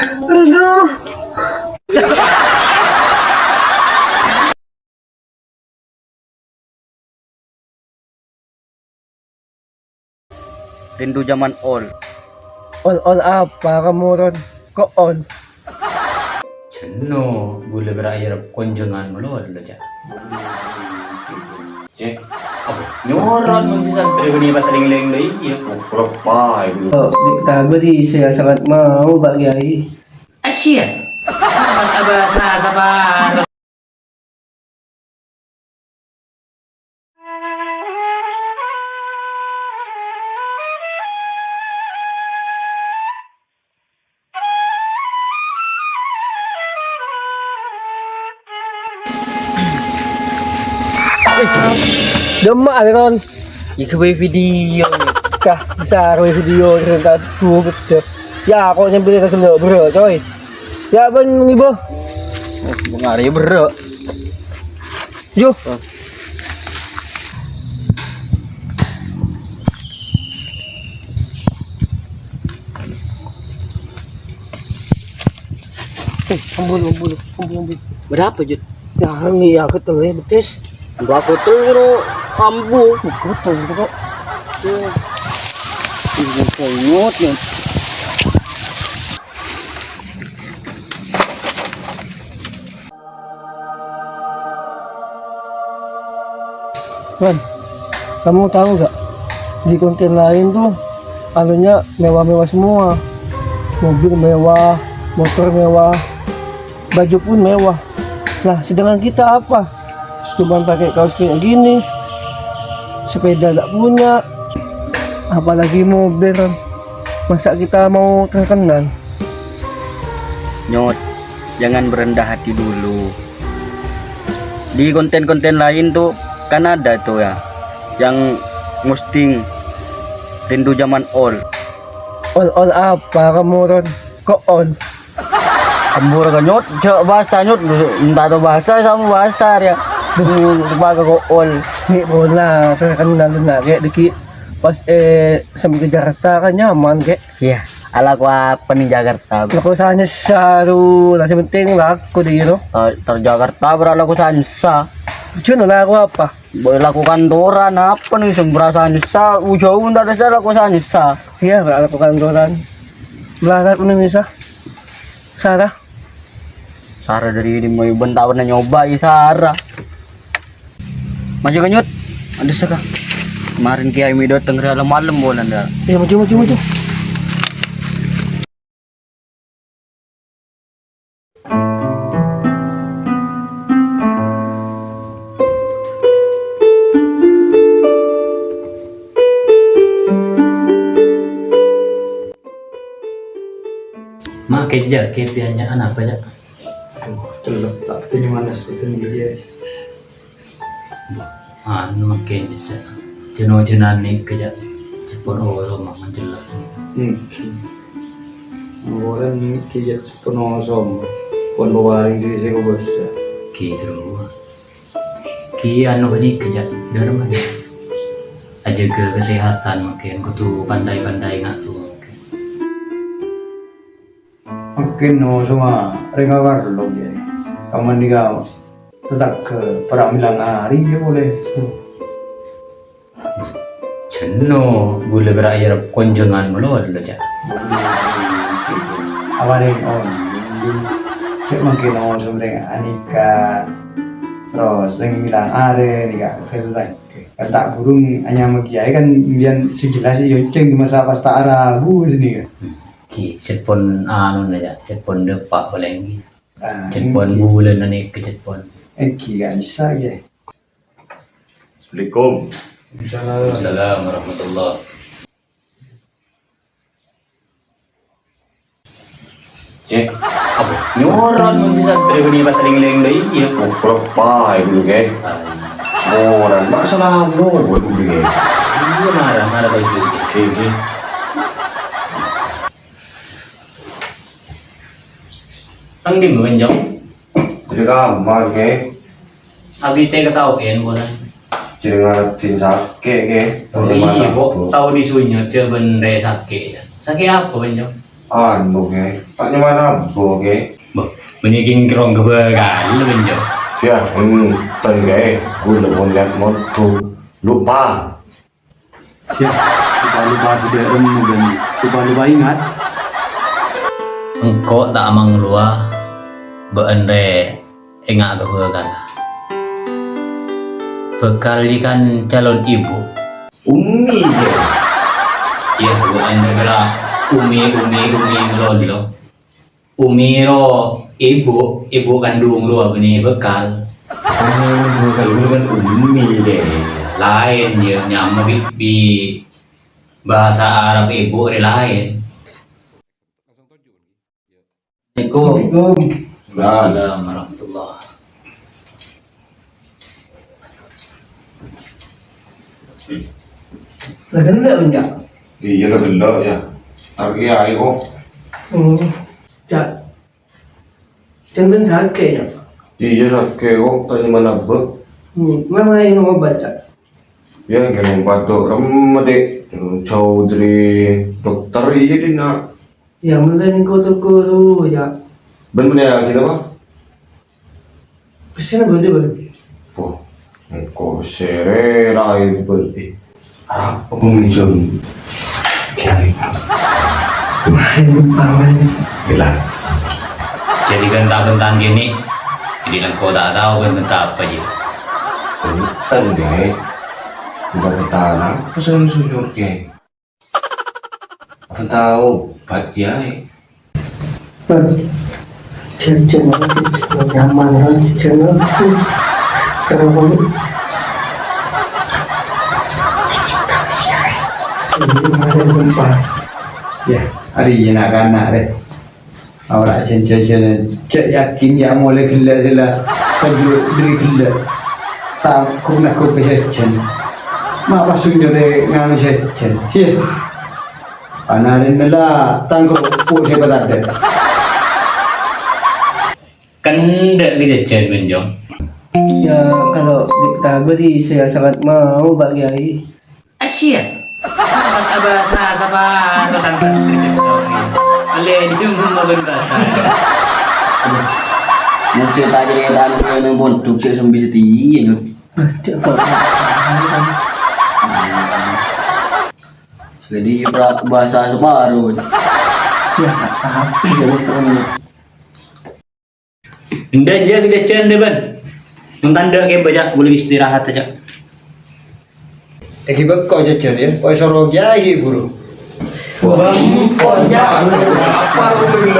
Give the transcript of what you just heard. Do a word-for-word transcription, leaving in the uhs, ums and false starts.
Aduh. Rindu zaman ol. Ol-ol apa kamu, Ron? Kok ol? Jenno, ghulâ bârâ' arep konjhângan malolo, Cak. Eh, apa? Nyoron mon santrè bânnè pas lèng-lèng lho, iyâ. Berapa itu? Oh, di, tambah di saya sangat mau, Pak Kiai. Asyik. Bahasa-bahasa sabar. Dâmma arè, Ron. Ighâbây video. Kah, bisa arè video, Ron, ta' dhu gheddhâ. Ya, kok nyambi ta' ghellâ', bro, coy. Ya, bân ngibâ. Bângarè, bro. Yo. Eh, ampun, ampun, ampun, ampun. Berapa, Jud? Ya, ini ya, ketel ya, betis. Berapa ketel, bro? Ambu. Ketel, bro. Ini konyol, ya. Wan, kamu tahu nggak, di konten lain tuh anunya mewah-mewah semua. Mobil mewah, motor mewah, baju pun mewah. Nah, sedangkan kita apa? Cuman pakai kaos kayak gini, sepeda nggak punya, apalagi mobil. Masa kita mau terkenal? Nyot, jangan berendah hati dulu. Di konten-konten lain tuh kan ada tuh ya, yang posting rindu zaman ol. Ol-ol apa kamu, Ron? Kok ol? Embur ka, Nyot, jhâ' bhâsa, Nyot. Entah to bhâsa, sama bhâsa, ya. Duh, lupa ka kok ol. Nih, bola, terkenal, nah, kayak dikit. Pas, eh, sambil ke Jakarta kan nyaman, kayak. Iya, alako apa ning Jakarta? Lako sanesa tu, lah sing penting lako deh, you know. Tor, tor Jakarta bârâ' lako sanesa. Tujuan lako apa? Boy lako kantoran apa nih, sing bârâ' sanesa, ujau ndak ada lako sanesa. Iya, bârâ' lako kantoran. Melarat Indonesia. Sarah. Sarah dari ini mau ben tak pernah nyoba ya Sarah. Maju ka, Nyut. Ada saka. Kemarin Kiai Mido tengger malam-malam bolan dah. Iya, maju, maju, maju. Ma, kèja, kèpiannya apa, ya? Aduh, cellep, tak betulnya manas itu nih dia. Anu, makin jejak. Jeno-jenan nèka, Cak. Cepon olo mangan cellep. Hmm. Orang nèka, Cak, cepon olo. Pon pawaring diri saya kobasa. Gitu. Ki anu nèka, Cak. Dharma, Cak. Ajâgâ kesehatan makin kudu pandai-pandai ngatur. Makin no sama rèng awarlo, ya. Kaman di kau. Tetangga, para milang hari ya boleh. Jenno, ghulâ bârâ' arep konjhângan malolo, Cak. Awane, oh, cek mangke no sumreng anika. Terus, sing bilang are nika, kan tak burung anyama kiai kan biyen sing jelas yo ceng di masa pas tak rabu sini kan. Ki, cepon anu na, Cak, cepon depak paling ki. Ah, cepon mungkin. Bulan na nèka cepon. Eki gak bisa ya. Assalamualaikum. Waalaikumsalam. Waalaikumsalam warahmatullah. Cek. Apa? Nyoron mun di santri bani pas leng-leng deh, iya. Oh, berapa itu, Kek? Nyoron, masalah apa dulu, Kek? Iya, marah, marah kayak gitu. Oke, oke. Tang di mana, Jong? Di kamar, Kek. Abi tè ketahuan, bulan. Jenengan din sakè', Kek. Oh, iya, kok tahu di sunyo dia bendè sakè', ya. Sakè' apa, Jong? Anu, Kè, ta' nyamana abbhu, Kè. Bâh, bânnè kèng kèrong ghâbây kalè, Bân, Jâ. Yâ, enten, Kè. Ghulâ pon lèyat moto. Lupa. Yâ, lupa-lupa sè dhârem, Bân. Lupa-lupa ingat. Engko' ta' amanglowa, bâ'ân rè enga' ka bhâkal. Bhâkal jiyâ kan calon ibu. Ummi, Kè. Yâ, bâ'ân bhâkal ummi, ummi, ummi malolo. Ummi ro ibu, ibu kandung ro abânnè bhâkal. Oh, bhâkal ghulâ kan ummi, Kè. Laèn, yâ, nyama bi', bi' bhâsa Arab ibu rè laèn. Assalamualaikum. Waalaikumsalam warahmatullah. Lah, ghellâ', Bân, Cak? Iyâ, la ghellâ', yâ. Tar kèyaè, kok. Hmm, Cak. Sampèyan sakè', Cak? Iyâ, sakè', kok. Ta' nyamana abbhu. Hmm, mara ngènom obat, Cak? Yâ, ngènom obat, Dok. Remma, Dek. Jhâu dâri dokter, iyâ, dinna'. Yâ, mending engko' toko ro, yâ. Bân mending yâ, ghi napa? Pèssèna bâdâ, Bân. Wah, engko' pèssè rè, rè, bâdâ. Arapa kok minjhâm? Kèyaè. Wah, ini pangan. Gila. Jadi bhânta-bhântaan kènè', jadi lengko ta' tao bhânta apa, Ji. Bhânta, Dek. Bhânta apa sè nyuruh, Kèyaè? Apa tao obat, Kèyaè? Bân, jhânjhân, jhânjhân, nyaman, jhânjhân. Kenapa, Bu? Ini kemarin gempa. Yâ, arè na'-kana' rè. Awara jhânjhân, jhânjhân. Cè' yakin yâ molè ghellâ' sè la toju' dâri ghellâ'. Ta' ghun-naghu ka jhânjhân. Ma' pas sunjurè nganu jhânjhân. Sè. Panarèna la tangko pu sè patadâ'. Kendâ' ka jhânjhân, Bân, Jong. Ya, kalau dikabari, saya sangat mau, Pak Kiai. Asyik. Bahasa-bahasa sapa lo tangkep. Boleh diumum apa bahasa. Mesti tak jadi tahan ke nang pondok, cek sampai setia, Jun. Cek kok. Jadi pra-, bahasa separuh. Ya, tak paham. Ya, maksudnya. Endâ' jâ' ka jhânjhân, Bân. Mon tandhâ' kèbâ, jâ', ghulâ istirahat, jâ'. Èghibâ ko' jhânjhân, yâ. Oy, soro kèyaè ghi' buru. Bân, ko', jâ'. Apa lu?